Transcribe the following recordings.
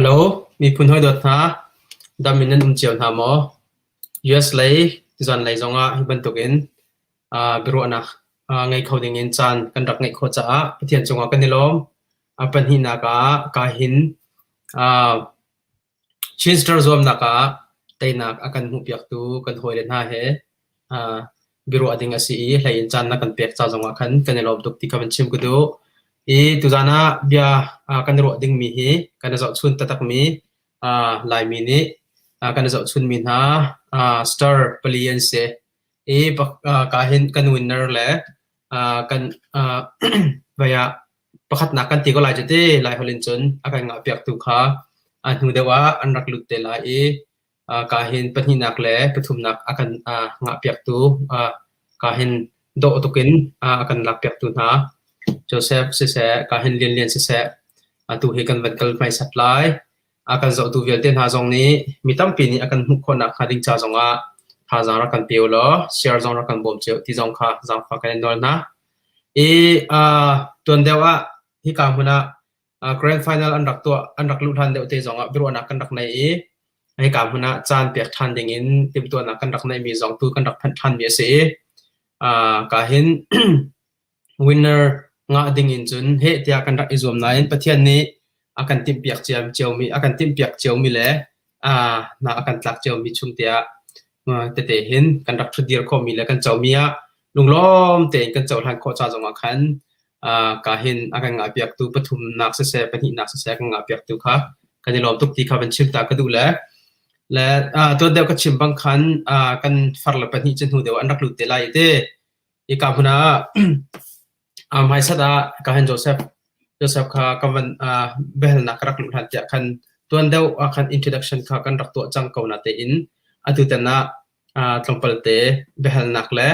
Hello, miphun hawidawt hna, dam in nan um cio hna maw? US lei tuzan lei zongah hi bantukin biaruahnak ngei kho dingin caan kan rak ngeih khawh caah Pathian cungah kan i lawm. A pahnihnak ah kahin Chin Star zuamnak ah teinak a kan hmuhpiaktu kan hawile hna he biaruah ding a si i hlei in caan na kan pek ca zongah khan kan i lawm tuk ti kha van chim ka duh. I tuzaan ah bia kan i ruah dingmi hi kan i zohchun taktakmi Laimi nih kan i zohchunmi hna star pali an si. I ka hin kan winner le kan vai ah pakhatnak kan ti ko lai cu ti Laiholh in cun a kan ngahpiaktu kha a hnu deuh ah an rak lut te lai i ka hin pahnihnak le pathumnak a kan ngahpiaktu ka hin dawh tuk in a kan lakpiaktu hna Joseph siseh ka hin Lian Lian siseh atu hi kan van kal hmaisat lai. A kan zohtu vialte hna zong nih mi tampi nih a kan hmuh khawhnak hnga ding ca zongah thazaang rak kan pe u law share zong rak kan bawm cio ti zong kha zaangfah kan in nawl hna. I tuan deuh ah hika hmun ah grand final an rak tuah an rak luh hlan deuh te zongah biaruahnak kan rak nei i hika hmun ah caan pek ṭhan dingin timhtuahnak kan rak neihmi zong tu kan rak phanh ṭhanmi a si i ka hin winner ngah dingin cun heh tiah kan rak i zuam nain Pathian nih a kan timhpiak ciomi a kan timhpiak ciomi le hna a kan tlak ciomi chung tiah tete hin kan rak ṭhutdir khawhmi le kan comi ah lunglawm tein kan cohlan khawh ca zongah khan ka hin a kan ngahpiaktu pathumnak siseh pahnihnak siseh a kan ngahpiaktu kha kan i lawm tuk ti kha van chim ta ka duh le le tuan deuh ka chim bang khan kan far le pahnih cu hnu deuh an rak lut te lai te hika hmun ah hmaisat ah ka hin Joseph Joseph kha ka van biahalnak ka rak luh hlan tiah khan tuan deuh ah khan introduction kha kan rak tuah cang ko na tein atu tan ah tlawmpal te biahalnak le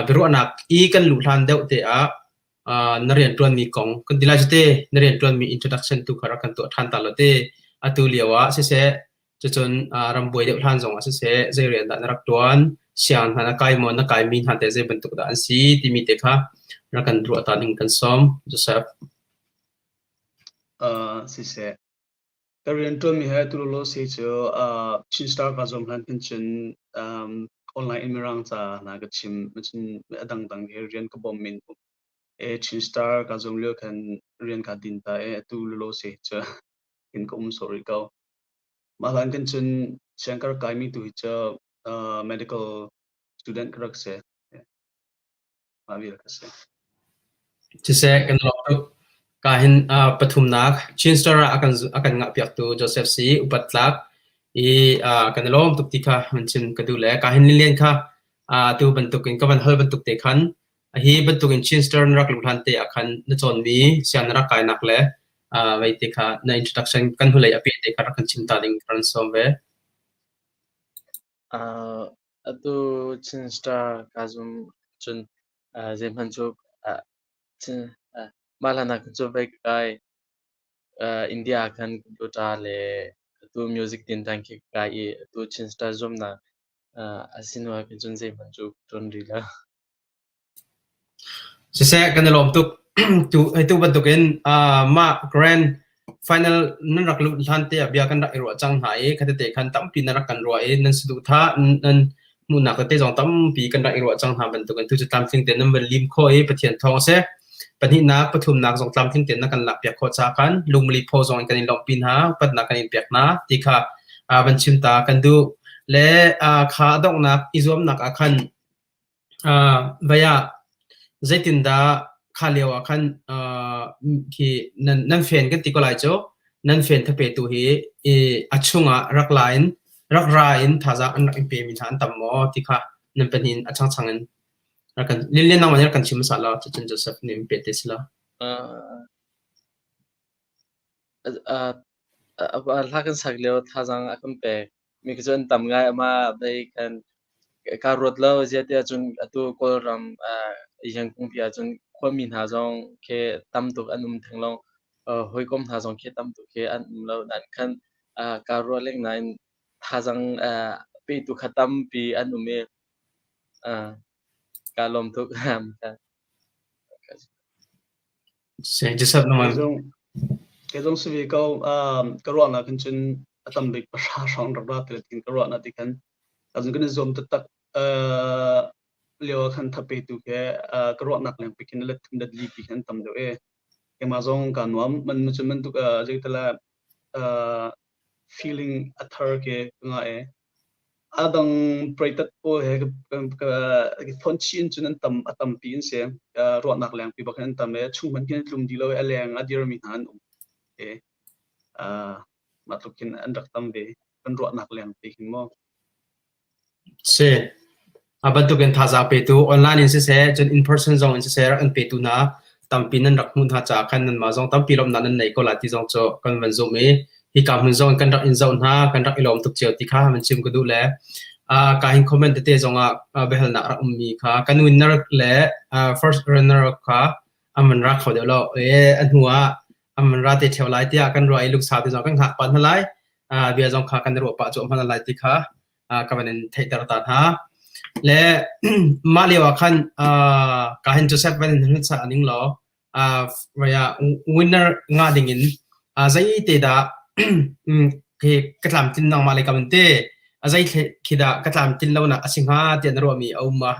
biaruahnak i kan luh hlan deuh te ah na rianṭuanmi kong kan ti lai cu te na rianṭuanmi introduction tu kha rak kan tuah ṭhan ta law te atu lio ah siseh cucun rambuai deuh hlan zong ah siseh zei rian dah na rak ṭuan siang hna na kai maw na kaimi hna teh zei bantuk dah an si timi te kha rak kan ruah ta ding kan sawm Joseph. Siseh Ka rianṭuanmi he atu lawlaw si cu Chin Star ka zuam hlan hin cun online in Mirang ca hna ka chim. Cun a dangdang he rian ka bawm men. Chin Star ka zuam lio khan rian kaa din ta i atu lawlaw si cu hin ka um sawh rih ko. Mah hlan khan cun siang ka rak kaimi tu hi cu medical student ka rak si. Mah vial ka si. Siseh, kan lawm tuk. Ka hin pathumnak Chin Star ah a kan a kan ngahpiaktu Joseph si upat tlak i kan i lawm tuk ti kha van chim ka duh le ka hin Lilian kha tu bantukin ka van hal bantuk te khan hi bantukin Chin Star na rak luh hlan te ah khan na cawnmi siang na rak kainak le vei te kha na introduction kan hnulei a peh te kha rak kan chim ta ding ka ran sawm ve. Atu Chin Star ka zum cun zeihmanh cu mah hlan ah khan cu vei ka kai. India ah khan computer le atu music tinṭan khi ka kai i atu Chin Star zuamnak a si hnu ah khin cun zeihmanh cu ka ṭuan rih lo. Siseh, kan i lawm tuk. Tu bantukin mah grand final nan rak luh hlan te ah bia kan rak i ruah cang hna i khatete khan tampi nan rak kan ruah i nan saduhthah nan hmuhnak tete zong tampi kan rak i ruah cang hna bantukin tu cu tlamtling tein nan van lim khawh i Pathian thawng a si. Pahnihnak, pathumnak zong tlamtling tein na kan lakpiak khawh caah khan lungmali phaw zong in kan in lawmhpi hna, upatnak kan in pek hna ti kha van chim ta kan duh. Le kha donghnak i zuamnak ah khan Vai ah zeitindah kha lio ah khan khi nan fen kan ti ko lai cu, nan fen thapetu hi a chungah rak la in rak ra in thazaang an rak in pemi hna an tam maw ti kha nan pahnih in a changchang in rak kan Lilian nangmah nih rak kan chim hmasa law cucun Joseph nih in peh te si law. Hla kan sak lio thazaang a kan pek. Mi cu an tam ngai. Amah bei kan kaa ruat lo. Ziah tiah cun atu Kawlram Yangkungpi ahcun khuami hna zong khi tam tuk an um theng lo. Hawikom hna zong khi tam tuk khi an um lo. Nain khan kaa ruah leng nain thazaang petu kha tampi an um i kaa lawm tuk. Joseph naman. Kei zong si ve ko. Ka ruahnak hin cun a tam bik pahra hrawng rak ra ti ka ruahnak ti khan azun kan i zuam taktak lio ah khan thapetu ke ka ruahnak leng pi khin let thum let li pi khan tam deuh e. Keimah zong ka nuam man cun bantuk zeitala feeling a thar ke ka ngah e. A dang preitat pawl he ka phone chih in cun an tam a tampi an si. Ruahnak lengpi bak in an tam i chung hmanh khin an tlum dih lo i a leng a dirmi hna an um. E, mah tluk khin an rak tam ve. Kan ruahnak lengpi khin maw. Si. A bantukin thazaang petu online in siseh, cun in person zong in siseh rak an petu hna tampi nan rak hmuh hna caah khan nanmah zong tampi lawmhnak nan nei ko lai ti zong cu kan van zumh i hika hmun zong in kan rak in zoh hna, kan rak i lawm tuk cio ti kha van chim ka duh le ka hin comment tete zongah biahalnak rak ummi kha kan winner le first runner kha an van ra kho deuh lo e a hnu ah an van ra te theo lai tiah kan ruah i lungsau te zong kan hngak pah hna lai bia zong kha kan ruah pah cuahmah hna lai ti kha ka van in theihter ta hna. Le mah lio ah khan ka hin Joseph van in hun sa ning law vaya winner nga ding in zei te dah khi ka tlamtlin nang mah le kam te zei khi dah ka tlamtlin lo nak a si hnga tiah na ruahmi a um ma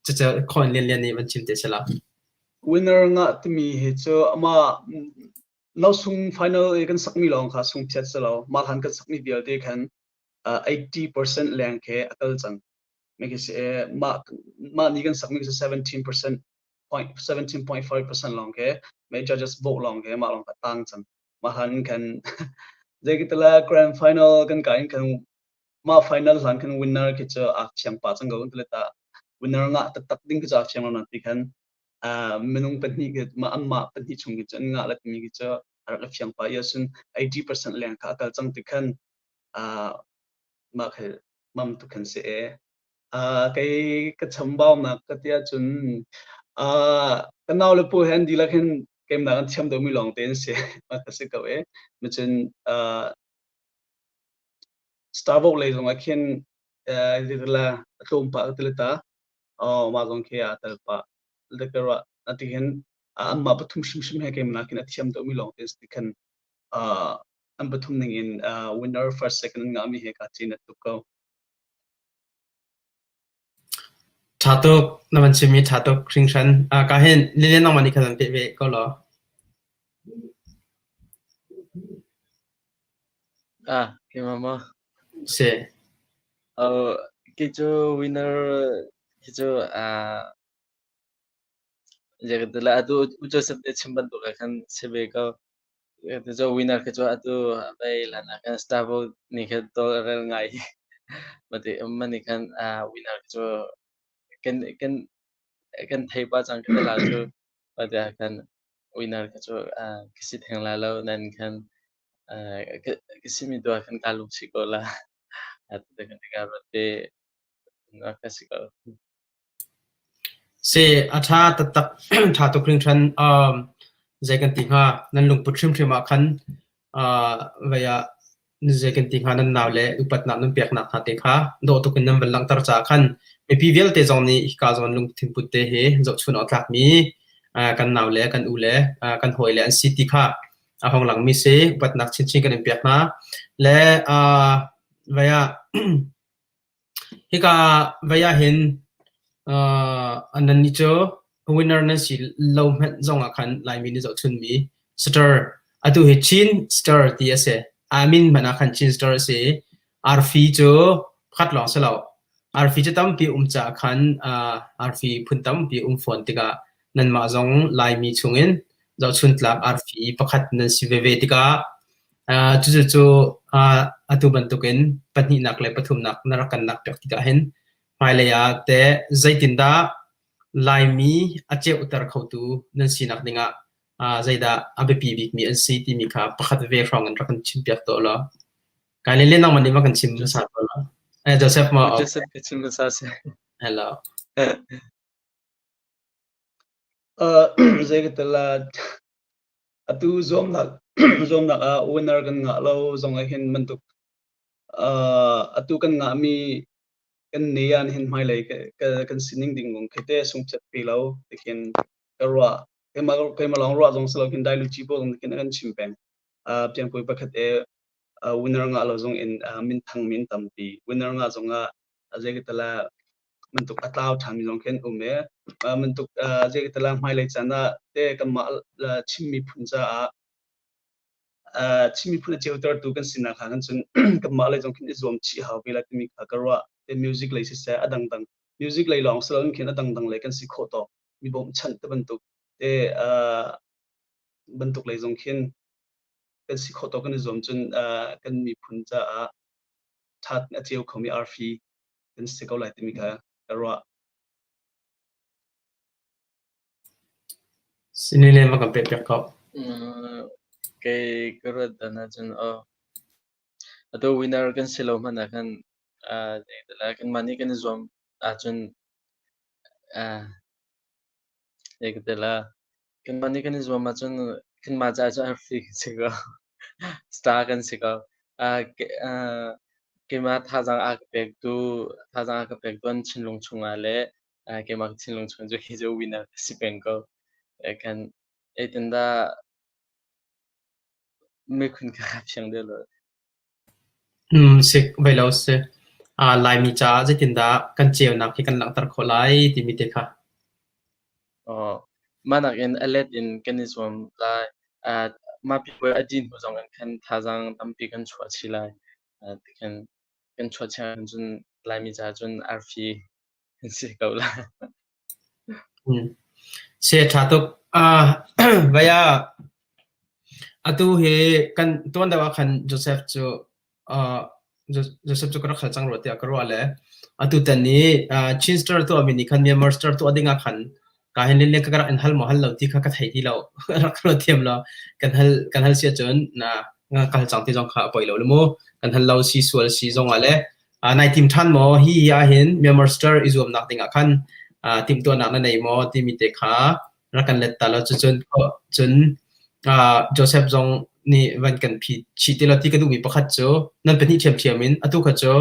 cucu khawn lian lian nih van chim te sela. Winner nga timi hi cu amah no sung final i kan sakmi lawng kha sung phiat si lo mah hlan kan sakmi vialte khan 80% leng khi a kal cang. Mah mah ni kan sakmi cu 17% point 17.5% lawng khi may judges vote lawng khi mah lawng kha tang cang. Mah han kan zeikitala grand final kan kai in kan mah final hlan kan winner khi cu ak thiam pa cang ko kan ta winner ngah taktak ding khi cu ak thiam lo na ti khan minung pahnih khi mah anmah pahnih chung khi cu an ngah la timi khi cu a rak i fiang pa i ahcun 80% leng kha a kal cang ti khan mah khi mam tuk khan si e. Kei ka chambaunak ka ti ahcun ka nau le pu he an dihlak hin keimah an thiam deuhmi lawng te an si. Mah ka si ko e. Macun Starbucks lei zong ah khin la a tlawm pah ka ti le ta. Oh, mah zong khi aa tel pah. Le ka ruah ati hin anmah pathum hrimhrim he keimah nakin a thiam deuhmi lawng te an si ti khan an pathum ning in winner first second an ngahmi he kaa cin tuk ko. Ṭha tuk na van chimmi ṭha tuk hringhran. Ka hin Lilian nangmah nih khan an peh ve ko law. Ah, keimah maw? Si. Oh, kei cu winner khi cu zeikatila atu U Joseph nih a chim bantuk ah khan si ve ko. Cu winner khi cu atu vei hlan ah khan Starbucks nih khan tawl a rel ngai. Mati mani khan winner khi cu kan kan kan thei pah cang ka ti la cu. Mati ah khan winner khi cu ka si theng lai lo nan khan ka ka simi tu ah khan kaa lungsi ko la. Atu te khan ka ruat te ka si ko. Si, a ṭha taktak. Ṭha tuk hringhran. Zei kan ti hnga, nan lungput hrimhrim ah khan vei ah zei kan ti hnga, nan nau le upatnak nan peknak hna te kha dawh tuk in nan van langhter caah khan mipi vialte zong nih hika zawn lungthin put te hi zohchun awk tlakmi kan nau le kan u le kan hawi le an si ti kha a hong langmi si. Upatnak chinchin kan in pek hna. Le vei ah Hika vei ahhin nannih cu winner nan si lo hmanh zongah khan Laimi nih zohchunmi star atu hi Chin star ti a si. A min hmanh ah khan Chin star a si i arfi cu pakhat lawng si lo. Arfi cu tampi um caah khan arfi phun tampi um fawn tikah nanmah zong Laimi chungin zohchuntlak arfi pakhat nan si veve tikah Cucu atu bantukin pahnihnak le pathumnak na rak kan lakpiak tikah hin hmailei ah teh zeitindah Laimi a ceuter khotu nan sinak dingah zeidah a biapi bikmi an si timi kha pakhat ve hrawng in rak kan chimpiak tuah law. Kai le nangmah nih ma kan chim hmasa tuah law. Eh, Joseph ma? Joseph ka chim hmasa si. Hello. Zei ka tel Atu zuamnak zuamnak ah winner kan ngah lo zong ah hin bantuk atu kan ngahmi kan ne ah hin hmailei kan sining ding kong khi te sungchet pi lo tikhin ka ruah. Keimah keimah lawng ruah zong si lo khin Dailuci pawl zong khin a kan chim peng. Piangpui pakhat e winner ngah lo zong in minthang min tampi winner ngah zong ah zeikatala bantuk a tlau ṭhanmi zong khi an um i bantuk zeikatala hmailei caan ah te kanmah Chin miphun caah Chin miphun a ceutertu kan sinak ha kan cun kanmah lei zong khin i zuam chih hau ve lai timi kha ka ruah. Te music lei siseh a dangdang music lei lawng si loin khin a dangdang lei kan si khawh tawk mi bawmhchanh te bantuk te bantuk lei zong khin kan si khawh tawk kan i zuam cun kan miphun caah ṭhat a ceu khomi arfi kan si ko lai timi kha ka ruah. Sinile ma kan pek piak ko. Kei ka ruat dan ahcun aw atu winner kan si lo hmanh ah khan kanmah nih kan i zuam ahcun Kanmah nih kan i zuam ahcun kanmah caah cun arfi kan si ko. Star kan si ko. Keimah thazaang a ka pektu thazaang a ka pektu an thinlung chungah le keimah ka thinlung chung cu hi cu winner ka si peng ko. Kan zeitindah miphun kha kaa fiang deuh lo. Sik vai lo si. Laimi caah zeitindah kan ceunak hi kan langhter khawh lai timi te kha. Aw, mah nakin a let in kan i zuam lai. Mah pipu a dih hnu zong in khan thazaang tampi kan chuah chih lai. Tikhin kan chuah chih ahcun Laimi caah cun arfi kan si ko lai. Si a ṭha tuk. Vai ah atu hi kan tuan deuh ah khan Joseph cu Joseph cu ka rak hal cang rua tiah ka ruah le atutan i Chin Star tuahmi nih khan Myanmar Star tuah ding ah khan ka hin len ka rak in hal maw hal lo ti kha ka thei ti lo. Rak ruat thiam lo. Kan hal kan hal si ahcun na ka hal cang ti zong kha a poi lo le mu. Kan hal lo si sual si zong ah le Nai tim ṭhan maw? Hi ahhin Myanmar Star i zuamnak dingah khan timhtuahnak na nei maw timi te kha rak kan let ta law cucun cun Joseph zong nih van kan phi chih ti law ti ka duhmi pakhat cu nan pahnih ṭhiamṭhiam in atu kha cu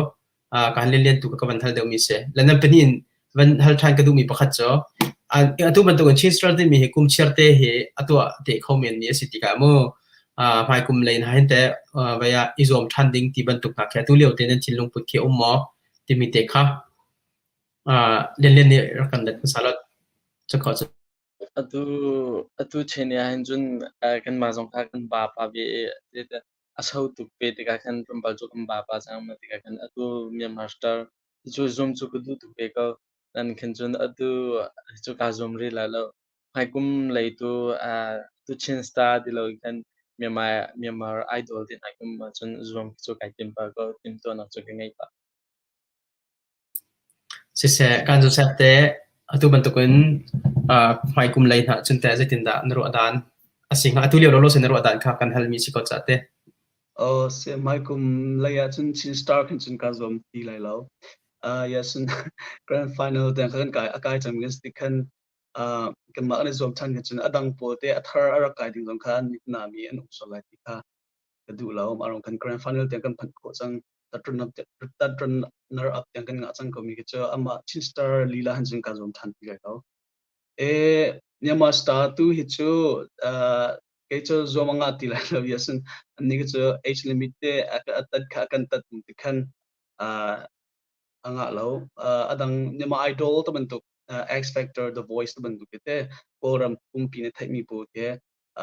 ka han lianlian tu kha ka van hal deuhmi si. Le nan pahnih in van hal ṭhan ka duhmi pakhat cu atu bantukin Chin Star timi hi kum chiarte hi a tuah te kho men mi a si tikah mu hmai kum lei hna hin teh vai ah i zuam ṭhan ding ti bantuk hna khi atu lio te nan thinlung put khi a um maw timi te kha Lianlian nih rak kan let hmasa law cakho cu. Atu atu chen ah hin cun kanmah zong kha kan ba pa ve i a so tuk ve tikah khan tlawmpal cu kan ba pa cang ma tikah khan atu Myanmar Star cu zum cu ka duh tuk ve ko. Nan khin cun atu cu kaa zuam rih lai lo. Hmaikum lei tu tu Chin Star ti lo khan Myanmar Myanmar Idol ti hna kum ahcun zuam cu kai tim pah ko. Timhtuahnak cu ka ngei pah. Siseh, kan Joseph te atu bantukin hmaikum lei hna cun teh zeitindah na ruah dan a si hnga? Atu lio lawlaw sin na ruah dan kha kan halmi si ko ca te. Aw, si hmaikum lei ah cun Chin Star khin cun kaa zuam ti lai lo. Yes, grand final tiang kha kan kai a kai cang mi kan si khan kanmah kan i zuam ṭhan khin cun a dang pawl te a thar a rak kai ding zong kha an nami an um sual lai ti kha ka duh lo. Mah rong khan grand final tiang kan phanh khawh cang. That runner up tiang kan ngah cang ko mi khi cu amah Chin Star lila han cun kaa zuam ṭhan ti lai lo. E Myanmar Star tu hi cu kei cu zuam a ngah ti lai lo yes annih khi cu age limit te a tat kha kan tat ti khan a ngah lo. A dang Myanmar Idol te bantuk X Factor The Voice te bantuk te Kawlram pumpi na theihmi pawl khi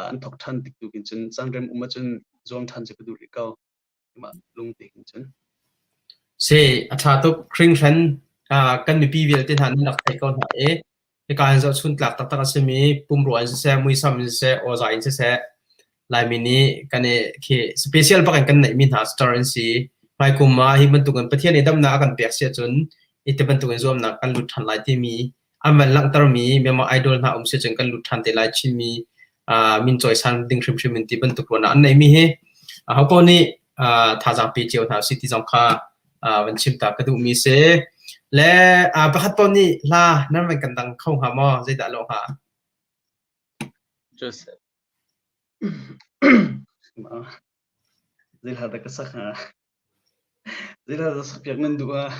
an thok ṭhan tik tu kin cun caan rem um ahcun zuam ṭhan cu ka duh rih ko. Mah lung te hin cun. Si, a ṭha tuk. Hringhran kan mipi vialte hna nan rak theih ko hna i hika hin zohchun tlak taktak a simi pumrua in siseh, muisam in siseh, awzai in siseh, Laimi nih kan i khi special bak in kan neihmi hna star an si. Hmaikum ah hi bantukin Pathian nih damnak a kan pek si ahcun hi ti bantukin zuamnak kan lut ṭhan lai timi an van langhtermi Myanmar Idol hna um si cun kan lut ṭhan te lai Chinmi min cawisan ding hrimhrim in ti bantuk ruahnak an neihmi hi ahopaoh nih thazaang pe cio hna usih ti zong kha van chim ta ka duhmi si. Le pakhat paoh nih hla nan van kan dang kho hnga maw? Zeidah lawh hnga? Joseph. Zei hla dah ka sak hnga? Zei hla dah sak piak nan duh ah?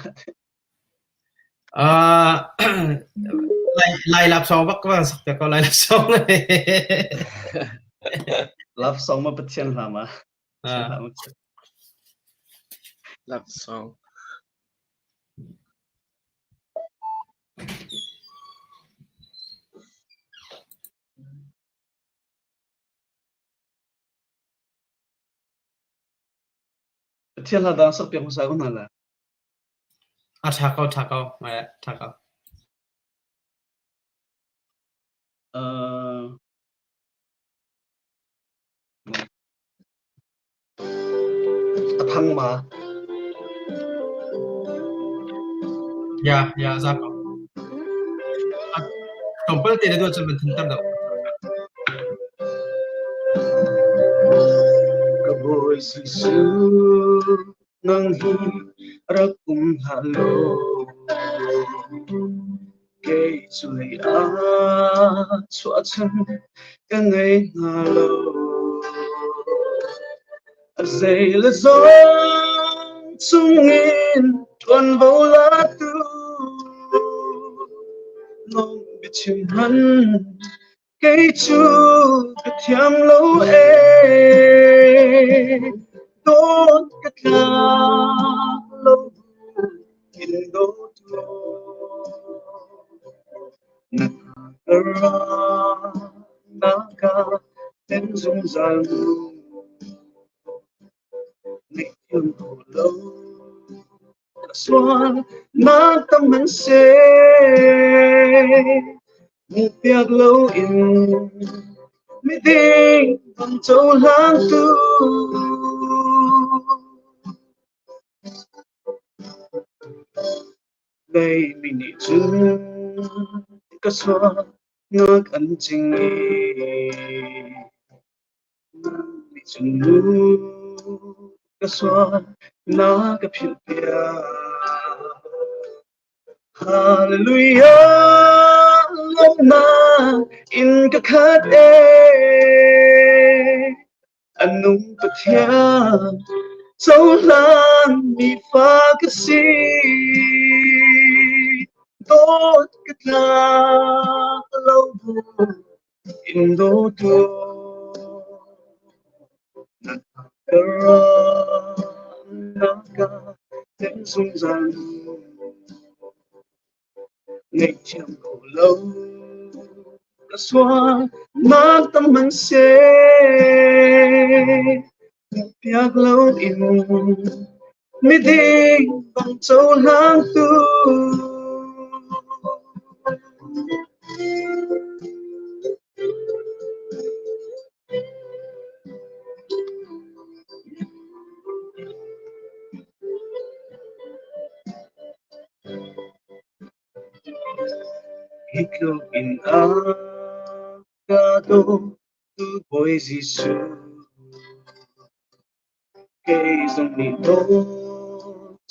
Lai, Lai lap song bak ka sak piak ko Lai lap song. Love song ma Pathian hla ma? Pathian hla ma? Love song. Pathian hla dang sak piak hmasa ko hna la. A ṭha ko, ṭha ko, ṭha ko. A thang ma? Ya, ya, za ko. Tlawmpal te na duh ahcun van thanter deuh. Ka Bawi Jesuh, nang hi rak um hlah law, kei cu lei ah chuahchan ka ngei hnga lo. A zei le zong chungin ṭuanvo latu nong biachim hman kei cu ka thiam lo ee. Dawt ka tlak lo in dawtu na ka ra na ka ten zungzal mu. Ngaihthiam ko lo ka sual nak tam hmanhseh hmuhpiak loin miding bang cohlangtu. Leimi nih cun ka sualnak an cing i nang nih cun mu ka sual na ka philhpiak. Hallelujah, lawmhnak in ka khat ee. A nung Pathian cohlan mi fa ka si. Dawt ka tlak lo bu in dawtu na ka ra na ka ten zungzal mu. Ngaihthiam ko lo ka sual nak tam hmanhseh piak lo in miding bang cohlangtu. Hi tluk in a ka dawtu Bawi Jesuh, kei zong nih dawt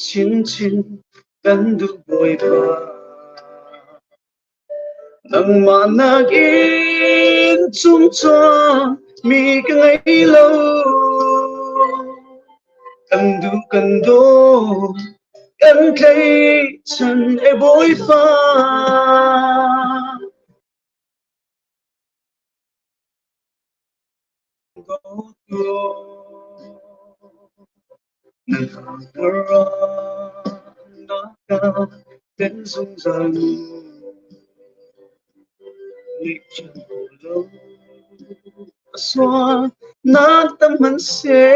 chinchin kan duh Bawipa. Nangmah nakin cungcuang mi ka ngei lo. Kan duh kan dawt kan tlaihchan e Bawipa. Ten zungzal mu ngaihchiat ko lo a sual nak tam hmanhseh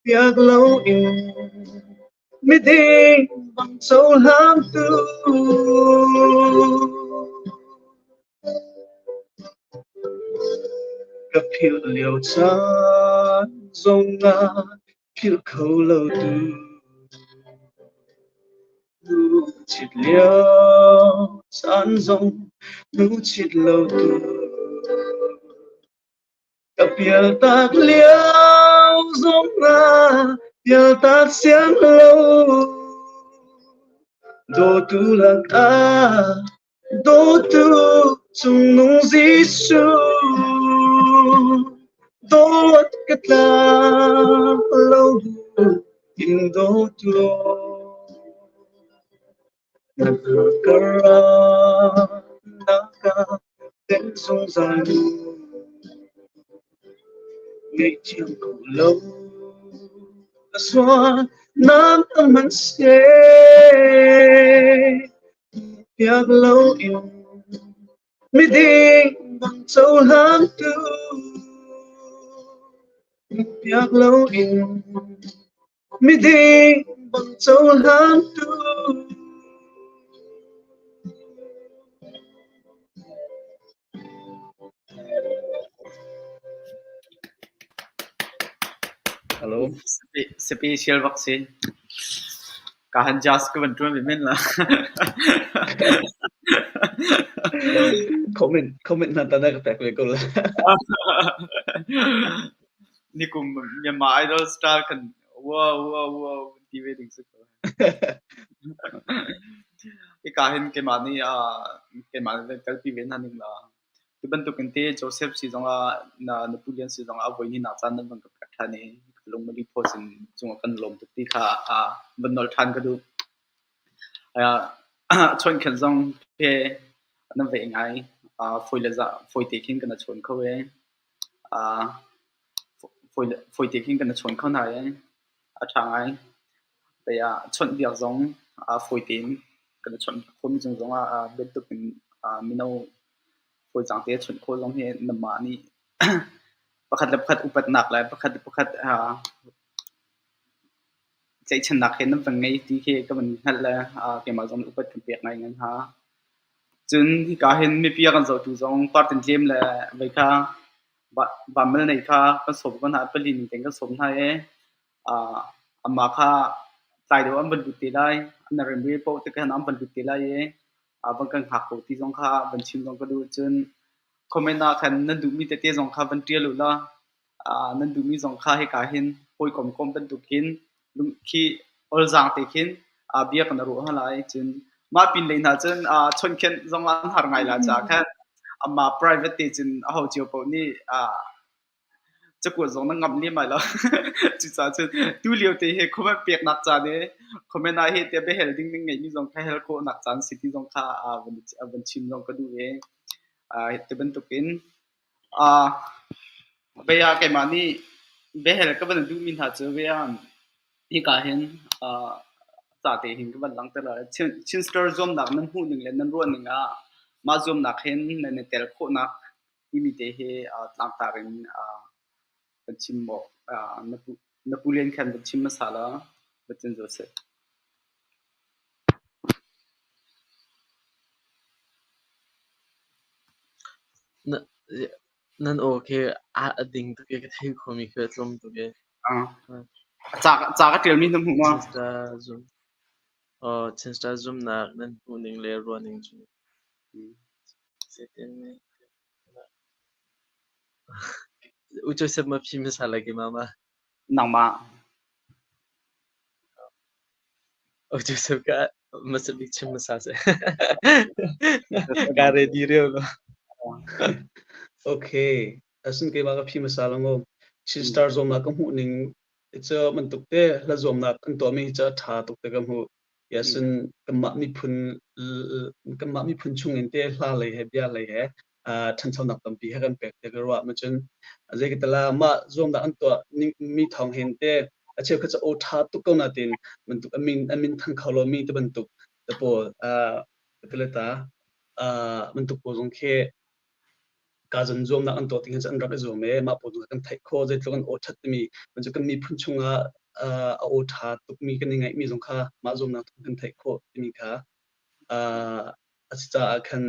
piak lo in miding bang cohlangtu. Ka philh lio caan zongah philh kho lo tu. Nu chit lio caan zong nu chit lo tu. Ka pialtak lio zongah pialtak siang lo. Dawtu lakah dawtu cungnung Jesuh. Dawt ka tlak lo in dawtu. Na ka ra na ka ten zungzal mu. Ngaihthiam ko lo ka sual nak tam hmanhseh piak loin miding bang cohlangtu piak loin miding bang cohlangtu. Hello. Special bak si. Ka han jazz ka van ṭuan ve men la. Comment comment na ta na ka pek ve ko la. Nikum Myanmar Idol star kan wow wow wow ti ve ding si ko. Hika hin keimah nih keimah nih kalpi ve hna ning la. Tu bantuk in te Joseph si zongah na na Pu Lian si zongah a voi ni nak caan nan van ka pek ṭhan i ka lungmali phaw sin cungah kan lawm tuk ti kha van nolh ṭhan ka duh. Chawnkhen zong he nan veih ngai. Fawi le za fawi te khin kan chawn kho e. Fawi te khin kan chawn kho hna i a ṭha ngai. Chawnhbiak zong fawi tein kan i chawnh khawhmi cung zongah bantuk in mino fawizaang te chawnh khawh zong hi nanmah nih pakhat le pakhat upatnak le pakhat le pakhat tlaihchannak he nan van ngei ti khi ka van hngalh le keimah zong nih upat kan pek ngai ngai hna. Cun hika hin mipi a kan zohtu zong partin tlem le vei kha vanmal nei kha kan sawm ko hna, pali ning tein kan sawm hna i amah kha tlai deuh an van lut te lai, an rem ve paoh te khan an van lut te lai i van kan hngak ko ti zong kha van chim zong ka duh. Cun comment ah khan nan duhmi tete zong kha van ṭial u law nan duhmi zong kha hika hin hawikom kom bantukin khi olzaang te khin bia kan ruah hna lai. Cun mah pin lei hna cun chawnkhenh zong an har ngai la caah khan amah private te cun aho cio paoh nih cakuat zong na ngamh lem lai lo. Cucaah cun tulio te hi comment peknak caan i comment ah hi tiah biahel ding ning ngeihmi zong kha hel khawhnak caan si ti zong kha van chim zong ka duh i ti bantukin Vei ah keimah nih biahel ka van duhmi hna cu vei ah hika hin ca te hin ka van langhter lai. Chin Star zuamnak nan hmuh ning le nan ruah ning ah mah zuamnak hin nan i tel khawhnak timi te hi tlangtar in kan chim awk na pu Lian khan van chim hmasa law va cin zaw seh. Nan aw khi a ding tuk i ka thei khomi khi a tlawm tuk i. Ca ka ṭialmi na hmuh maw? Chin Star zumnak nan hmuhning le ruahning cu zeitin? U Joseph ma phi hmasa lai keimah ma? Nangmah. U Joseph ka hmasa bik chim hmasa seh. Ka ready reu lo. Okay. Asin keimah ka phi hmasa lang o. Chin Star zuamnak ka hmuh ning cu bantuk te hla zuamnak an tuahmi hi cu a ṭha tuk te ka hmuh. Yasin kanmah miphun kanmah miphun chung in te hla lei he bia lei he ṭhanchonak tampi he kan pek te ka ruah. Macun zeikatala mah zuamnak an tuah mi thawng hin te a cheukhat cu aw ṭha tuk ko natin bantuk a min a min thang kho lomi te bantuk te pawl ta bantuk pawl zong khi ka zan zuamnak an tuah ti an rak i zuam i mah pawl kan theih khawh zeitluk an aw ṭhat timi cu kan miphun chungah a aw ṭha tukmi kan i ngaihmi zong kha mah zuamnak thawng kan theih khawh timi kha a si caah khan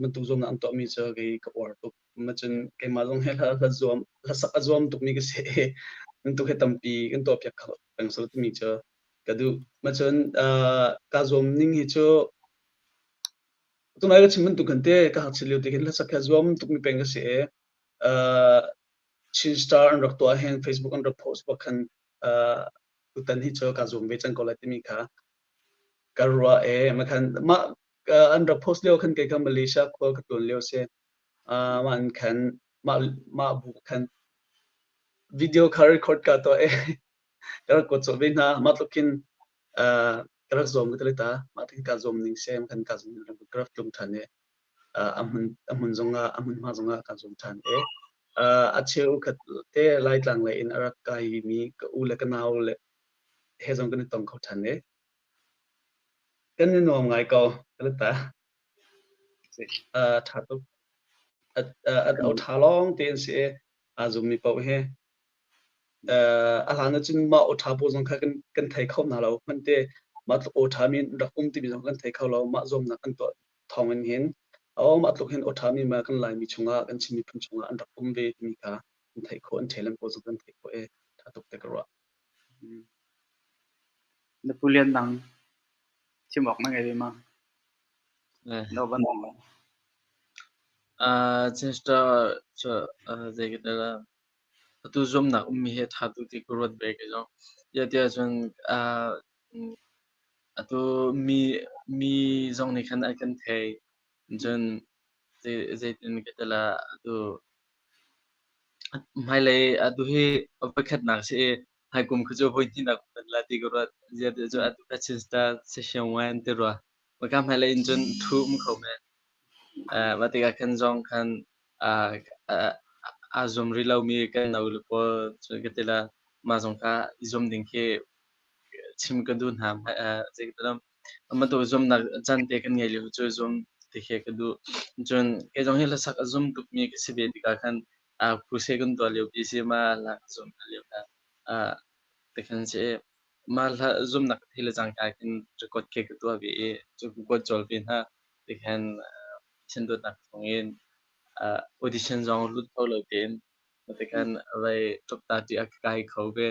bantuk zuamnak an tuahmi cu kei ka uar tuk. Macun keimah zong hi hla zuam hlasak a zuam tukmi ka si i bantuk hi tampi kan tuahpiak kho peng sal timi cu ka duh. Macun ka zuam ning hi cu Tunai ka chim bantuk khan te ka ngakchia lio te khin hlasak hi a zuam tukmi peng ka si i Chin Star an rak tuah hin Facebook an rak post bak khan tutan hi cu kaa zuam ve cang ko lai timi kha ka ruah i makhan mah an rak post lio khan kei kha Malaysia khua ka tuan lio si. Mah an khan mah mah bu khan video kha record ka tuah i ka rak kuat colh ve hna. Mah tluk khin ka rak zuam ka ti ta mah tin ka zuam ning sem kan ka zuam ka rak tlung ṭhan i a hmun a hmun zongah a hmunhma zongah ka zuam ṭhan i. A cheukhat te Laitlang lei in a rak kaimi ka u le ka nau le he zong kan i tong kho ṭhan i kan i nuam ngai ko. Ka ta. Ṭha tuk. A ṭha lawng tein si i aa zummi paoh hi. A hlan ahcun mah aw ṭha pawl zong kha kan thei kho hna lo. Hmante mah tluk aw ṭhami an rak um timi zong kan thei kho lo. Mah zuamnak an tuah thawng in hin aw mah tluk hin aw ṭhami ma kan Laimi chungah kan Chin miphun chungah an rak um ve timi kha kan theih khawh, an talent pawl zong kan theih khawh i ṭha tuk te ka ruah. Na pu Lian Nang chim awk na ngei ve ma? No ban Chester cu zei ka tel atu zuamnak ummi hi a ṭha tuk ti ka ruat ve kei zong. Ziah cun atu mi zong nih khan an kan thei. Cun zeitin ka tel ah atu hmailei atu hi voikhatnak si i hmaikum kha cu voihnihnak hman la ti ka ruat. Ziah tiah cun atu kha Chester session one ti rua. Maka hmailei in cun thu um kho men. Mah tikah khan zong khan aa zuam rih lomi kan no le pawl cu ka ti la mah zong kha i zuam ding khi chim ka duh hna. Bantuk zuamnak caan te kan ngei lio cu zuam ti khi ka duh. Cun kei zong hi hlasak a zum tukmi ka si ve tikah khan crusade kan tuah lio pi si ma hla ka zuam lio kha tikhan si i mah hla zumnak ka thei le cangka khin record khi ka tuah ve i cu ka kuat cawl ve hna. Tikhan Pathian dawtnak thawngin audition zong lut kho lo tein tikhan vei top ta ti a kai kho ve.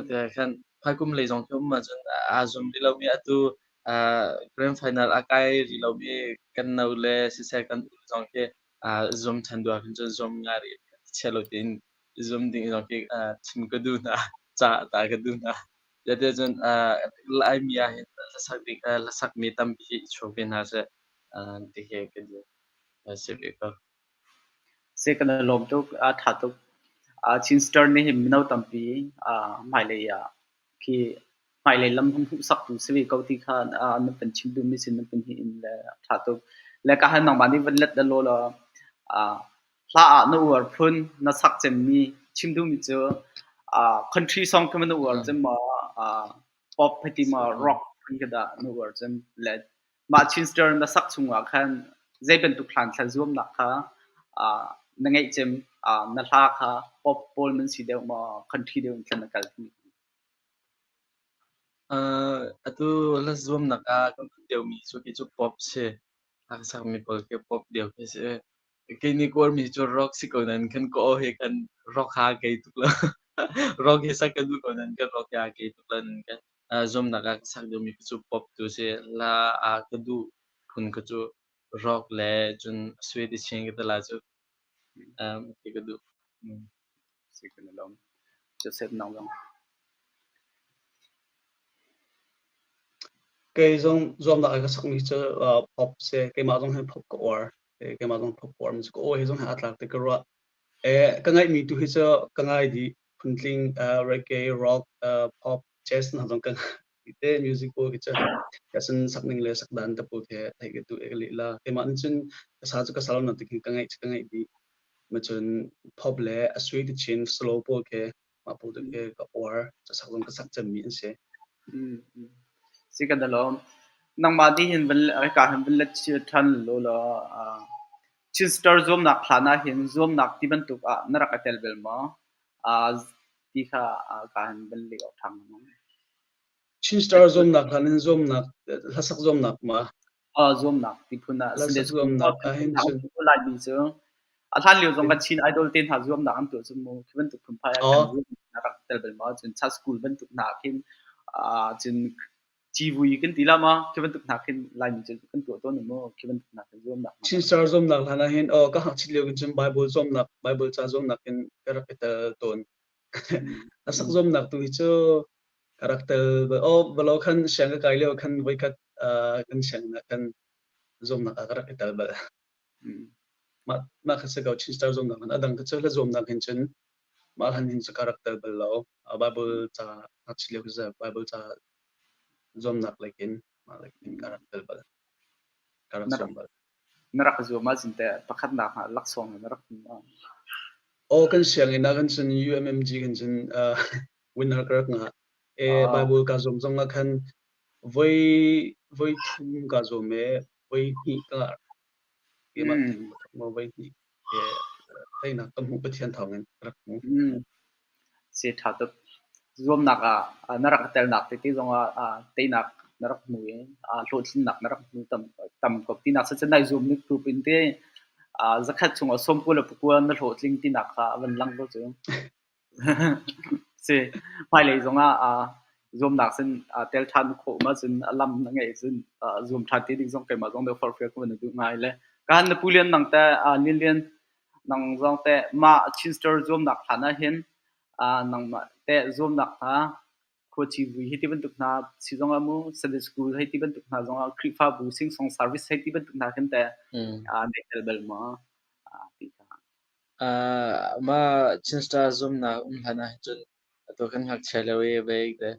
Tikhan hmaikum lei zong khi um ahcun aa zum rih lomi atu grand final a kai rih lomi kan no le siseh kan u zong khi zum ṭhan duh ahkhin cun zum ngai rih chia lo tein zum ding zong khi chim ka duh hna, ca ta ka duh hna. Zeticun Laimi ah hin hlasak ding hlasakmi tampi hi i chuak ve hna seh ti hi ka duh. Si ve ko. Si kan i lawm tuk, a ṭha tuk. Chin Star nih hin mino tampi hmailei ah khi hmailei lam hung hmuhsaktu si ve ko ti kha na van chim duhmi sin na van hi in le a ṭha tuk. Le ka han nangmah nih van let law law hla ah na uar phun na sak cemmi chim duhmi cu country song khi na uar cem maw pop hei ti maw rock phun khi dah na uar cem le mah Chin Star na sak chungah khan zei bantuk hlan thla zuamnak kha na ngeih cem na hla kha pop pawl nan si deuh maw country deuh in thlan na kal timi? Atu hla zuamnak ah kan phun deuhmi cu khi cu pop si. A ka sakmi pawl khi pop deuh khi si. Kei nih ka uarmi cu rock si ko nain kan ka aw he khan rock ha kei tuk lo. Rock hi sak ka duh ko nain kan rock hi aa kei tuk lo nain kan zuamnak ah ka sak deuhmi khi cu pop tu si. Hla ah ka duh phun kha cu rock le cun Swedish chin ka ti lai cu ti ka duh. Si kan i lawm. Joseph nang zong. Kei zong zuamnak ah ka sakmi cu pop si. Keimah zong hi pop ka uar. Keimah zong pop ka uar. Ka aw he zong he aa tlak ti ka ruah. Ka ngaihmi tu hi cu ka ngai dih. Phuntling, reggae, rock, pop, jazz hna zong ka ngai te music pawl khi cu. Kasan sak ning le sak dan te pawl khi theih ka duh i ka lih la. Keimah nih cun ka sa cu ka sa lo na ti khin ka ngaih cu ka ngaih dih. Macun pop le a sui ti chin slow pawl khi mah pawl tu khi ka uar. Sak zong ka sak cemmi an si. Si ka dalawm. Nangmah nih hin van ka hin van let ṭhan law law Chin Star zuamnak hlan ah hin zuamnak ti bantuk ah na rak i tel bal maw? Ti kha ka hin van leh awk ṭha hnga. Chin Star zuamnak hlan in zuamnak hlasak zuamnak ma? Zuamnak ti phun ah Hlasak zuamnak ah hin cun Laimi cu a hlan lio zong kan Chin Idol te hna zuamnak an tuah cu mu khi bantuk phunphai ah khan zuamnak rak tel bal maw cun chat school bantuk hna khin cun civui kan ti la ma khi bantuk hna khin Laimi cu kan tuah tawn mu khi bantuk hna khin zuamnak Chin Star zuamnak hlan ah hin ka hngakchit lio khin cun Bible zuamnak Bible ca zuamnak in ka rak i tel tawn. Hlasak zuamnak tu hi cu ka rak tel oh balo khan siang ka kai lio khan voikhat kan sianginn ah khan zuamnak ah ka rak i tel bal. Mah mah kha si ko Chin Star zuamnak khan a dang ka cu hla zuamnak hin cun mah hlan hin cu ka rak tel bal lo. Bible ca ngakchia lio khi Bible ca zuamnak lei khin mah lei khin ka rak tel bal. Ka rak zuam bal. Na rak zuam ahcun teh pakhatnak ah laksawng na rak hmu ma? Aw kan sianginn ah kan cun UMMG kan cun winner ka rak ngah. E Bible ka zuam zong ah khan voi voi thum ka zuam e voi hnih ka ngah. Keimah voi hnih e teinak ka hmuh Pathian thawngin ka rak hmu. Si ṭha tuk. Zuamnak ah na rak i telnak tete zongah teinak na rak hmu i hlawhtlinnak na rak hmu tam, tam ko tinak si cun nai zuam ning group in te zakhat chungah 94 na hlawhtling tinak kha a van lang ko cu. Si hmailei zongah zuamnak sin tel ṭhan khawh ma cun a lam na ngeih cun zuam ṭhan te ding zong keimah zong deuh forhfial ka van duh ngai le ka na pu Lian nang te Lian Lian Nang zong teh mah Chin Star zuamnak hlan ahhin nangmah teh zuamnak hna khuaci vui hei ti bantuk hna si zongah mu Sunday school hei ti bantuk hna zongah Khrihfabu sing-song service hei ti bantuk hna khin teh nei tel bal maw ti kha. Mah Chin Star zuamnak um hlan ah cun atu kan ngakchia lio i veik te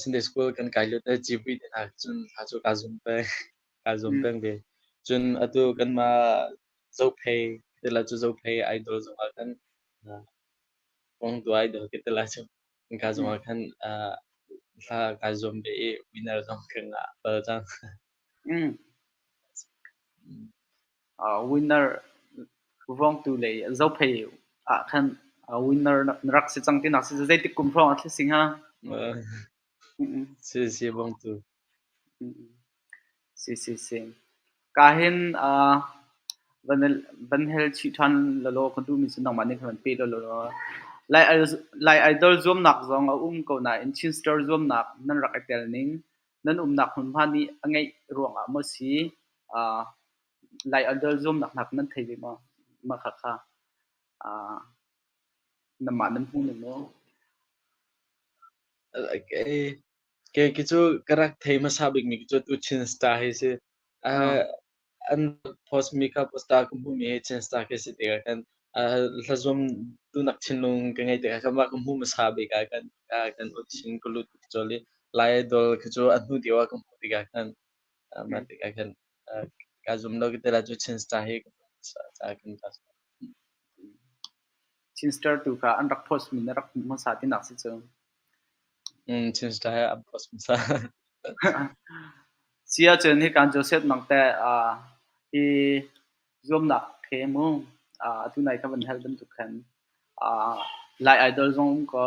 Sunday school kan kai lio te civui te hna cun hla cu kaa zum peng. Kaa zuam peng ve. Cun atu kanmah Zophei tila cu Zophei idol zongah khan Kawngtu idol ka ti lai cu. Ka zongah khan hla kaa zuam ve i winner zong ka ngah bal cang. Winner vawngtu lei Zophei ah khan winner na rak si cang tinak si zeitik kum hrawng a thli si hnga? Si si vawngtu. Si si si. Ka hin van van hel chih ṭhan lawlaw ka duhmi cu nangmah nih khan van pe lawlaw. Lai Lai Idol zuamnak zong a um ko nain Chin Star zuamnak nan rak i tel ning, nan umnak hmunhma nih a ngeih ruangah maw si, Lai Idol zuamnak hna nan thei ve maw? Mah khakha nanmah nan hmu ning maw? Kei khi cu ka rak thei hmasa bikmi cu tu Chin Star hi si. An post mi kha poster ka hmuhmi hi Chin Star khi si tikah khan hlazuam duhnak thinlung ka ngeih tikah khan mah ka hmuh hmasa bik ah khan kan audition ka lut colh i Lai Idol khi cu a hnu deuh ah ka hmuh tikah khan mah tikah khan kaa zum lo ka ti lai cu Chin Star hi ka hmuh hmasa caah khan kaa zuam. Chin Star tu kha an rak post mi na rak hmuh hmasa tinak si cu. Chin Star hi an post hmasa. Si ahcun hikan Joseph nang teh hi zuamnak he mu atu nai ka van hal bantuk khan Lai Idol zong um ko,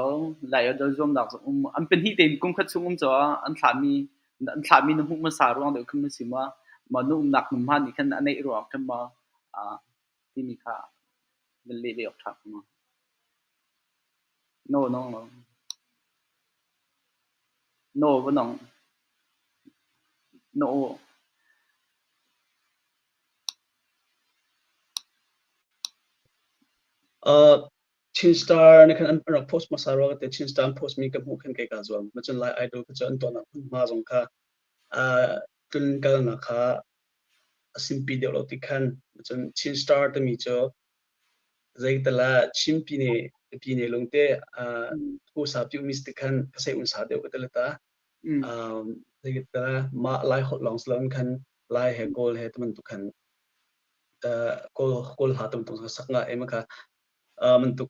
Lai Idol zuamnak zong um. An pahnih tein kum khat chung um caw an thlahmi an thlahmi na hmuh hmasa ruang deuh khan na si ma? Ma nu umnak hmunhma nih khan a neih ruang khan ma timi kha van leh ve awk ṭha ma? No, no, no. No, va nong. No. Chin Star nih khan an rak post hmasa rua ka ti. Chin Star an post mi ka hmuh khan kei kaa zuam. Macun Lai Idol kha cu an tuahnak hmunhma zong kha tlun kalnak kha a simpi deuh lo ti khan. Macun Chin Star timi cu Zeital ah Chin pyine pyine lungte phusa piumi si khan ka sei unsa deuh ka ti le ta. Zeital ah mah Lai holh lawng si loin khan Lai he Kawl he tibantuk khan Kawl Kawl hla tamtuk sak nga em kha bantuk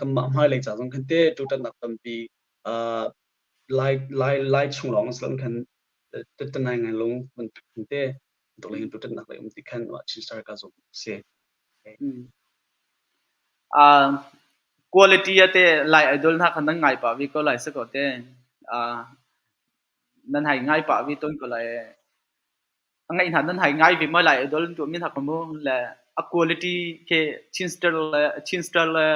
kanmah hmailei ca zong khan te tutannak tampi Lai Lai Lai chung lawng si loin khan tanai ngai lung bantuk khan te bantuk lei tutannak lei um ti khan Chin Star ka zong si. Quality ah teh Lai Idol hna kha nan ngai pah ve ko lai si ko te. Nan hai ngai pah ve tawn ko lai. A ngaih hna nan hai ngai ve maw Lai Idol an tuahmi hna kha mu le a quality khi Chin Star le Chin Star le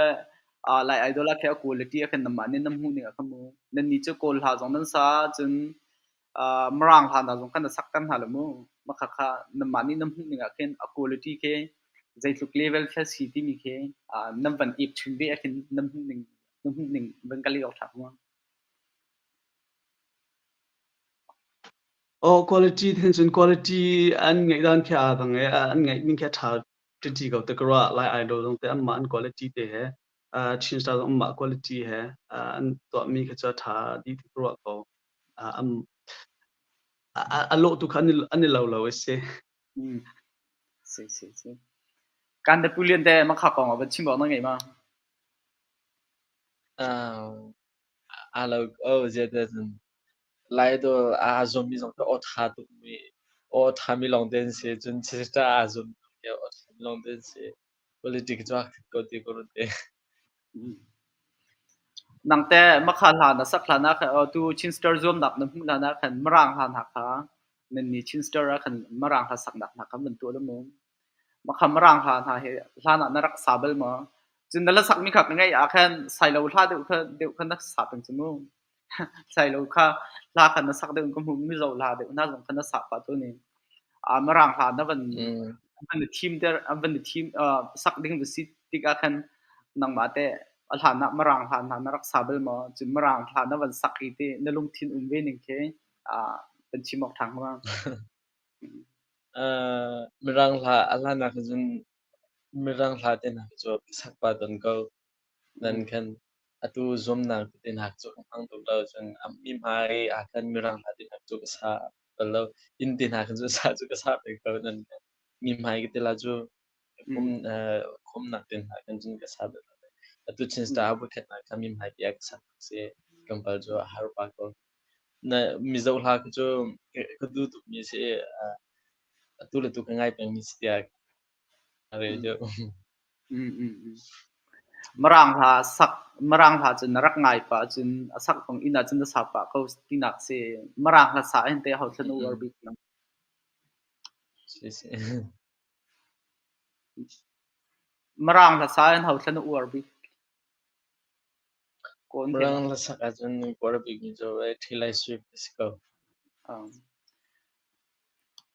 Lai Idol ah khi a quality ah khin nanmah nih nan hmuh ning ah khan mu. Nan nih cu Kawl hla zong nan sa cun Mirang hla hna zong khan na sakter hna lo mu. Mah khakha nanmah nih nan hmuh ning ah khin a quality khi zeitluk level khi a si timi khi nan van ep chun ve ah khin nan hmuh ning nan hmuh ning van ka leh awk ṭha hnga. Oh, quality then cun quality an ngeih dan khi aa dang i an ngeih ning khi a ṭha ṭiṭi ko te ka ruah. Lai Idol zong te anmah an quality te he Chin Star zong anmah quality he an tuahmi kha cu a ṭha dih ti ka ruah ko. A lawh tu kha an i lo lo a si. Si si si. Kan te pu Lian te makha kong ah van chim awk na ngei ma? Uh, aa lo ko ziah tiah cun Lai dawr aa zuammi zong khi aw ṭha tukmi aw ṭhami lawngte an si. Cun sister aa zuam khi aw ṭhami lawngte an si. Politic cu aa khat ko ti ka ruat ve. Nang teh makha hla na sak hlan ah khan tu Chin Star zuamnak na hmuh hlan ah khan Mirang hla hna kha nan nih Chin Star ah khan Mirang hla saknak hna kha van tuah lo mu. Makha Mirang hla hna hi hlan ah na rak sa bal maw? Cun na la sakmi kha ka ngaih ah khan Sailo hla deuh kha deuh kha na sa peng cu mu. Sailo kha hla kha na sak deuh in ka hmuh Mizo hla deuh hna zong kha na sa pah tawn i Mirang hla na van an van i thim ter an van i thim sak ding va si tikah khan nangmah teh a hlan ah Mirang hla hna na rak sa bal maw? Cun Mirang hla na van sak i teh na lungthin um ve ning khi kan chim awk ṭha hnga. Mirang hla a hlan ah khan cun Mirang hla te hna cu ka sak pah tawn ko. Nan khan atu zuamnak tete hna cu ka hmang tuk lo. Cun mi hmai ah khan Mirang hla te hna cu ka sa bal lo. Inn te hna khan cu sa cu ka sa peng ko. Nan mi hmai ka tila cu khumnak te hna khan cun ka sa bal lo. Atu Chin Star a voikhatnak kha mi hmai pi ah ka sak si. Tlawmpal cu a har pah ko. Na Mizo hla khi cu ka duh tukmi a si i atu le tu ka ngai pengmi si tiah ka rel deuh. Mirang hla sak Mirang hla cu na rak ngai pah cun a sak zong inn ah cun na sa pah ko tinak si. Mirang hla sa hin teh ho thlan a uar bik nang? Si si. Mirang hla sa hin ho thlan a uar bik? Mirang hlasak ahcun uar bikmi cu Taylor Swift a si ko.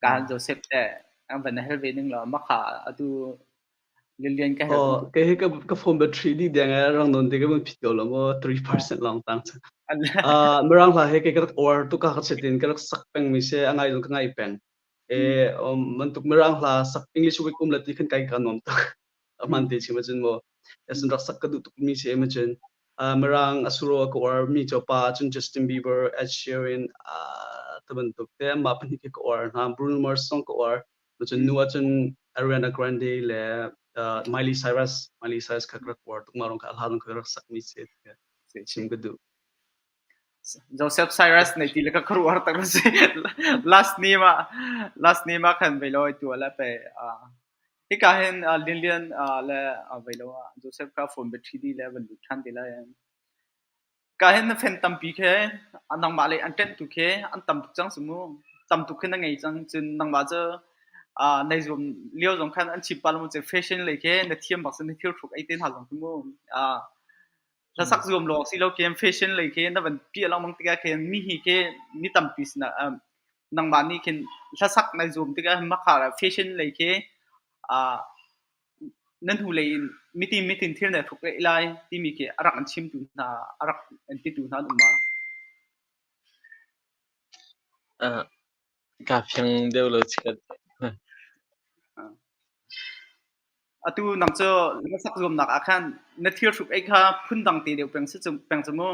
Kaan Joseph teh an van hel ve ning law makha atu Lilian ka hel. Oh, kei hi ka phone battery dih deng eh rang non te ka mun phit ko lo maw 3% long tang chan. Mirang hla he kei ka rak uar tu ka ka chetin ka rak sak peng mi se a ngai zong ka ngai peng. E mantuk mirang hla sak English week um la ti khan kai ka nuam tuk. Ahman te chim ahcun maw asin rak sak ka duh tukmi si em ahcun Mirang a suro a ka uarmi cu pa cun Justin Bieber, Ed Sheeran te bantuk te mah pahnih khi ka uar hna. Bruno Mars zong ka uar. Cun nu ahcun Ariana Grande le Miley Cyrus, Miley Cyrus kha ka rak uar tuk. Mah rong kha a hla zong kha ka rak sakmi si chim ka duh. Joseph Cyrus nei ti le ka khuaruahhar tak si. Last name ah last name ah khan vei lo ai tua le pe hika hin Lian Lian le vei lo ah Joseph kha phone battery di le van lut than ti lai. Ka hin na fan tampi khe nangmah le an ṭenh tu khi an tam tuk cang si mu. Tam tuk khi na ngei cang. Cun nangmah cu nai zuam lio zong khan an chim pah lo mu fashion lei khi na thiam bak si na thil hruk ei te hna zong khi mu. Hlasak zuam lawng si lo khin fashion lei khi na van piah lengmang tikah khin mi hi khi mi tampi sinah nangmah nih khin hlasak nai zuam tikah makha fashion lei khi nan hnulei in mitin mitin thil na hruk lai timi khi a rak an chimtu hna a rak an titu hna an um ma? Kaa fiang deuh lo chikkhat. Atu nang cu hlasak zuamnak ah khan na thil hruk ei kha phundang te deuh peng si cu peng cu mu.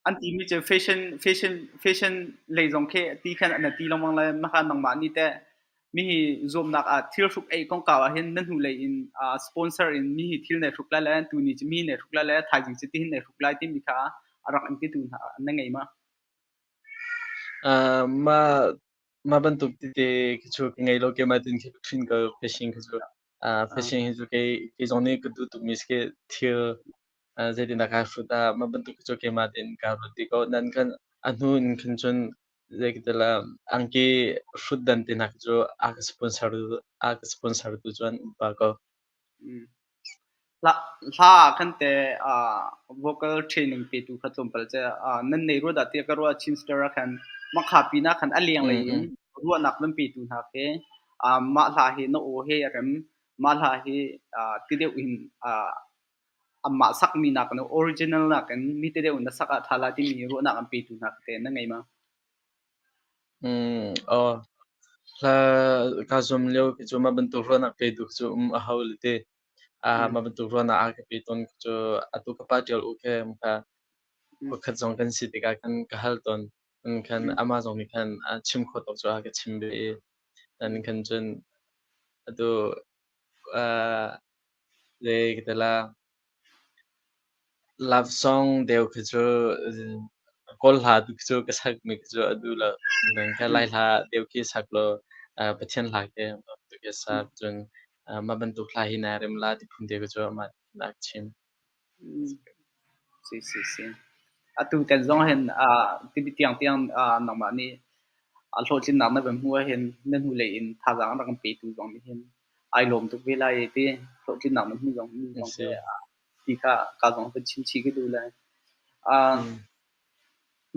An timi cu fashion fashion fashion lei zong khi ti khan an ti lengmang lai maka nangmah nih teh mi hi zuamnak ah thil hruk ei kongkau ah hin na hnulei in sponsor in mi hi thil nei hruk lai le tu ni cu mi nei hruk lai le thaizing cu tihin nei hruk lai timi kha a rak in titu hna na ngei ma? Mah mah bantuk tete khi cu ka ngei lo keimah tin khi ka ṭhin ko fashion khi cu. Fashion hi cu kei kei zong nih ka duh tukmi si khi thil zeitindah kai hrut ah mah bantuk khi cu keimah tein kaa ruat dih ko. Nan khan a hnu in khan cun zeitil ah angki hrut dan te hna khi cu a ka sponsor a ka sponsor tu cu an um pah ko. Hla ah khan teh vocal training petu kha tlawmpal cu nan nei rua dah tiah ka ruah. Chin Star ah khan Makha pinah khan a lenglei in ruahnak van petu hna khi mah hla hi na aw he a rem, mah hla hi ti deuh in anmah sakmi nakin original nakin mi te deuh in na sak ah ṭha la timi ruahnak an petu hna teh na ngei ma? Aw. Hla kaa zuam lio khi cu mah bantuk ruahnak petu cu um a hau le ti. Mah bantuk ruahnak a ka pe tawn cu atu ka pa ṭial u khe kha pakhat zong kan si tikah khan ka hal tawn. Khan amah zong nih khan a chim khawh tawk cu a ka chim ve i nan khan cun atu zei ka ti la. Love song deuh khi cu Kawl hla tu khi cu ka sakmi khi cu a duh lo. Ka Lai hla deuh khi sak law Pathian hla khi tu khi sak. Cun mah bantuk hla hi naa rem la ti phun te khi cu amah nih a chim. Si si si. Atu tan zong hin tibi tiang tiang nangmah nih hlawhtlinnak na van hmuh ahhin na hnulei in thazaang a rak kan petu zong nih hin ai lawm tuk ve lai ti hlawhtlinnak na hmuh zong zong hi ti kha ka zong van chim chih ka duh lai.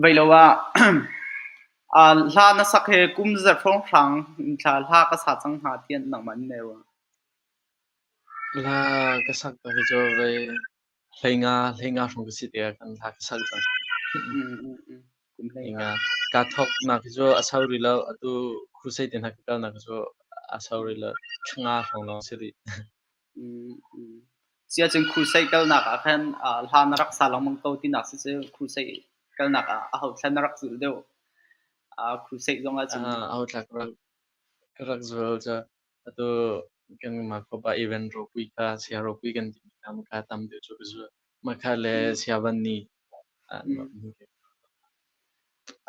Vei lo ah hla na sak hi kum zarh hrawnghrang in thla hla ka sa cang hnga tiah nangmah nih na ruah. Hla ka sak tak hi cu vei hleinga hleinga hrawng ka si tikah khan hla ka sak cang. Kum hleinga. Kaa thawknak hi cu a sau rih lo. Atu crusade te hna ka kalnak hi cu a sau rih lo. Thla nga hrawng lawng si rih. Siacun crusade kalnak ah khan hla na rak sa lengmang ko tinak si cu crusade kalnak ah aho thla na rak zulh deuh? Crusade zong ahcun. Aho thla ka rak zul cu atu kanmah khuapa event ropui kha sia ropui kan timi kha maka tam deuh cu ka zul. Maka le sia van ni.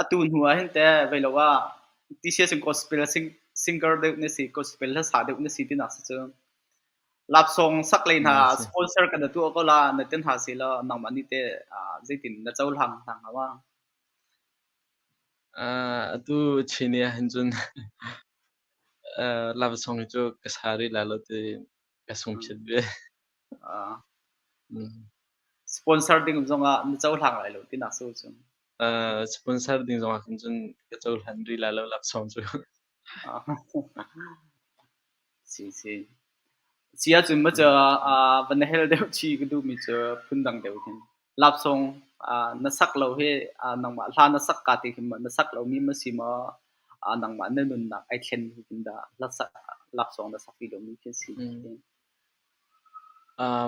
Atu hnu ah hin teh vei lo ah TCS in gospel singer deuh na si, gospel hla sa deuh na si tinak si cu. Lapsong sak lei hna sponsor kan tuah ko la na ten ha si la nangmah nih teh zeitin na cohlang hna hnga ma? Atu Chin ah hin cun lapsong hi cu ka sa rih lai lo ti ka sungphiat ve. Sponsor ding zongah na cohlang lai lo tinak si cu. Sponsor ding zongah khan cun ka cohlan rih lai lo laksawng cu. Si si. Si ahcun maw cu van na hel deuh chi ka duhmi cu phundang deuh hin. Lapsong na sak lo hi nangmah hla na sak ka ti hin maw na sak lomi ma si maw nangmah na nunnak ai thlen hi hin dah laksawng na sak ti lomi khi si.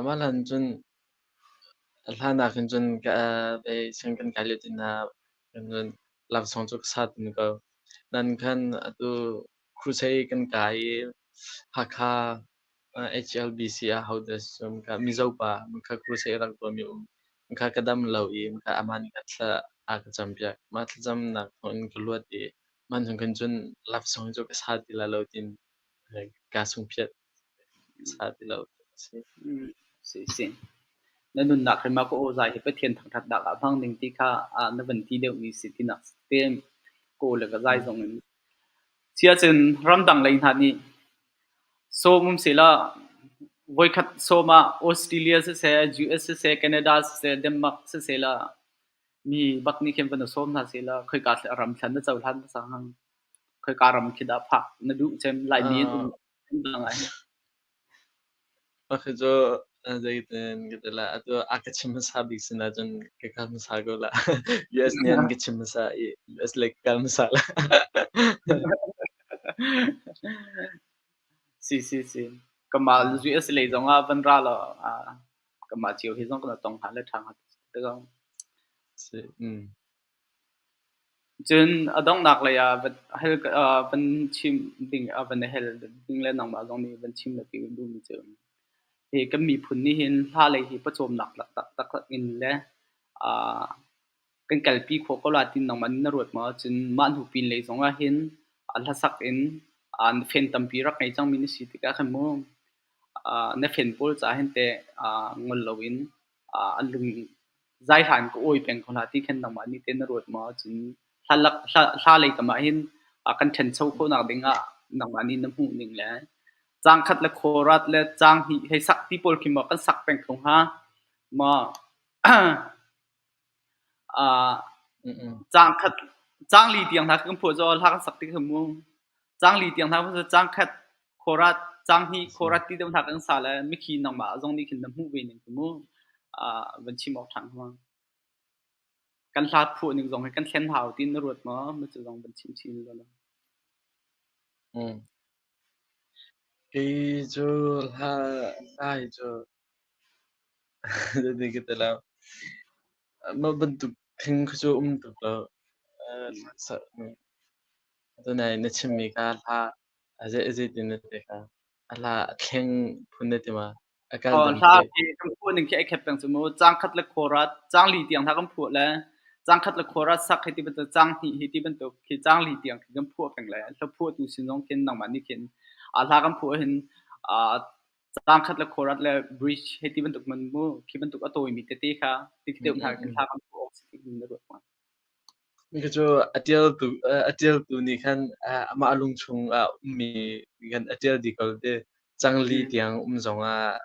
Mah hlan cun hlan ah khin cun ka sianginn kan kai lio tin ah laksawng cu ka sa tawn ko. Nan khan atu crusade kan kai i Hakha HLBC ah hodah Mizo pa kha crusade a rak tuahmi a um. Kha ka dam lo i amah nih thla a ka campiak. Mah thlacamnak thawng in ka luat i mah hnu khan cun laksawng cu ka sa ti lai lo tiin kaa sungphiat. Ka sa ti lo a si. Si si. Na nunnak hi mah ka aw zai hi Pathian thangṭhatnak ah hmang ding ti kha na van ti deuhmi si tinak te ka aw le ka zai zong in. Siahcun ramdang lei hna nih sawm um sehla voikhat sawm ah Australia siseh, US siseh, Canada siseh, Denmark siseh la mi bak nih khin van sawm hna sehla khoika ram thlan na cohlan hmasa hnga? Khoika ram khi dah phak na duh cem? Laimi an um dang ah hin. Pakhat cu zeitin ka ti lai, atu a ka chim hmasa bik sin ahcun ka kal hmasa ko la. US nih an ka chim hmasa i US lei ka kal hmasa la. Si si si. Kamah US lei zong ah van ra law kamah cio hi zong kan tong hnga le ṭha hnga ti ko. Si, mm. Cun a donghnak lei ah van chim ding van hel ding le nangmah zong nih van chim na ti duhmi cu hi kan miphun nih hin hla lei hi pawcawmnak taktak in le kan kalpi khawh ko la tin nangmah nih na ruat maw? Cun mah hnu pin lei zong ah hin hlasak in fen tampi rak ngei cangmi na si tikah khan mu na fen pawl caah hin teh ngol loin an lung zai hlan ka awi peng ko hna ti khan nangmah nih teh na ruat maw? Cun hla lei kam ah hin kan ṭhancho khawhnak ding ah nangmah nih na hmuh ning le caang khat le chorus le caang hnih hei sak ti pawl khi maw kan sak peng ko hnga maw? Caang khat caang li tiang hna kan phuah zaw hla kan sak ti kha mu. Caang li tiang hna caang khat chorus caang hnih chorus ti deuh hna kan sa le mikhi nangmah zong nih khin na hmuh ve ning mu. Van chim awk ṭhan ma. Kan hla phuah ning zong hi kan thlen hau ti na ruat maw? Ma cu zong van chim chin lo. Kei cu hla hla hi cu Zeitin ka ti lo. Mah bantuk thing khi cu um tuk lo. Tunai na chimmi kha hla zeitin na ti kha? A hla a thleng phun na ti ma? A kal Aw ding hla khi. khi kan phuah ning khi ai khat peng cu mu. Caang khat le chorus, caang li tiang hna kan phuah le caang khat le chorus sak hi ti bantuk, caang hnih hi ti bantuk khi caang li tiang khi kan phuah peng le hla phuahtu sin zong khin nangmah nih khin hla kan phuah hin caang khat le chorus le bridge hei ti bantuk man mu khi bantuk a tawimi tete kha ti khi deuh hna khin hla kan phuah awk si ti na ruat ma? Mikha cu a ṭialtu nih khan amah lungchung ah ummi khan a ṭial dih ko te. Cangli tiang um zongah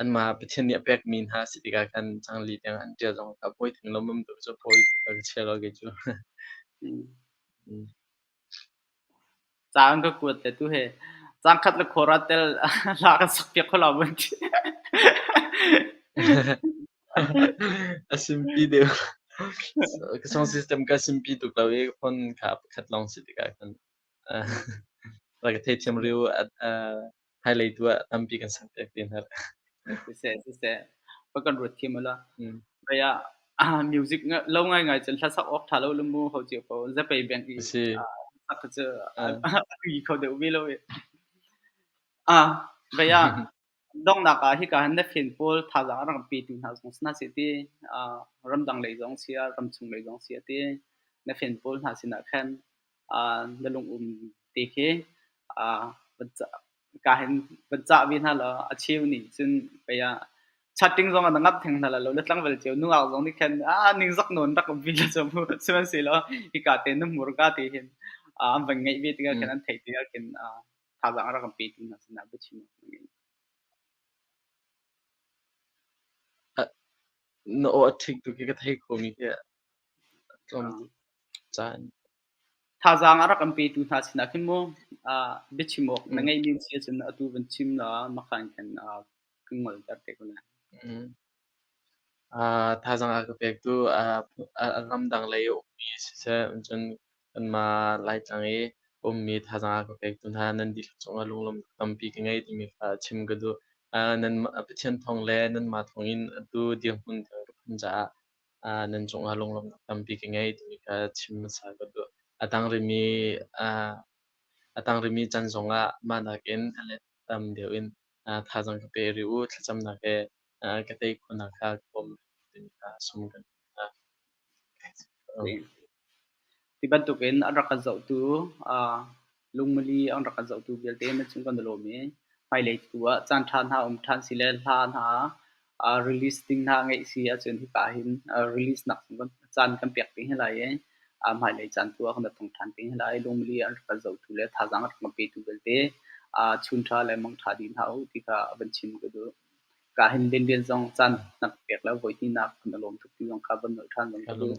anmah Pathian nih a pekmi hna si tikah khan cangli tiang an ṭial zong kha pawi theng lo mam tu cu pawi tuk ka chia lo kei cu. Ca an ka kuat le tu he cang khat le khor ah tel hla kan sak piak kho lo mun ti. A simpi deuh. Ka song system ka simpi tuk lo i phone kha pakhat lawng si tikah khan rak ka theithiam riu hmailei tu ah tampi kan sak piak te hna. Siseh siseh pa kan ruat thiam ala. Baya music lo ngai ngai cun hla sak awk tha lo lu mu ho cio ko zapei bank i Si. sak cu a tui kho deuh ve lo i. Ah baya donghnak ah hika hin na fen pawl thazaang a rak petu hna zong si hna seh ti ramdang lei zong si ah ramchung lei zong si ah ti na fen pawl hna sinah khan na lungum te khi ka hin van cah ve hna law a cheu nih cun pei ah chatting zong ah na ngamh theng hna lo le tlangval cio nungak zong nih khan ah ningzak nawn rak um ve la cu mu sihmanhsehlaw hika te na hmurka te hin an van ngeih ve tikah khan an theih tikah khin thazaang a rak kan petu hna sinah biachim awk na ngei. Na aw a ṭhik tuk i ka thei khomi khi tlawm caan. Thazaang a rak kan petu hna sinah khin mu biachim awk na ngeihmi si ahcun atu van chim law makhan khan kan ngolter te ko lai. Thazaang a ka pektu ramdang lei a ummi siseh, cun kanmah Laitlang i ummi thazaang a ka pektu hna nan dihlak cungah lunglawmhnak tampi ka ngei timi kha chim ka duh. Nanmah Pathian thawng le nanmah thawngin atu dirhmun tiang ka phun caah nan cungah lunglawmhnak tampi ka ngei timi kha chim hmasa ka duh. A tang rihmi can zongah mah nakin a let tam deuh in thazaang ka pe rih u. Thlacamnak he ka tei khawhnak kha ka bawm timi kha sum kan hna. Ti bantukin an rak kan zohtu lungmali an rak kan zohtu vialte nan cung kan i lawm i hmailei tu ah caan ṭha hna um ṭhan si le hla hna release ding hna ngeih si ahcun hika hin release nak caan kan pek te hna lai i hmailei caan tu ah kan tong ṭhan te hna lai. Lungmali an rak kan zohtu le thazaang an rak kan petu vialte chun ṭha le mang ṭha dih hna u ti kha van chim ka duh. Ka hin Lianlian zong caan na ka pek le voi hnihnak kan i lawm tuk ti zong kha van nolh ṭhan zong ka duh.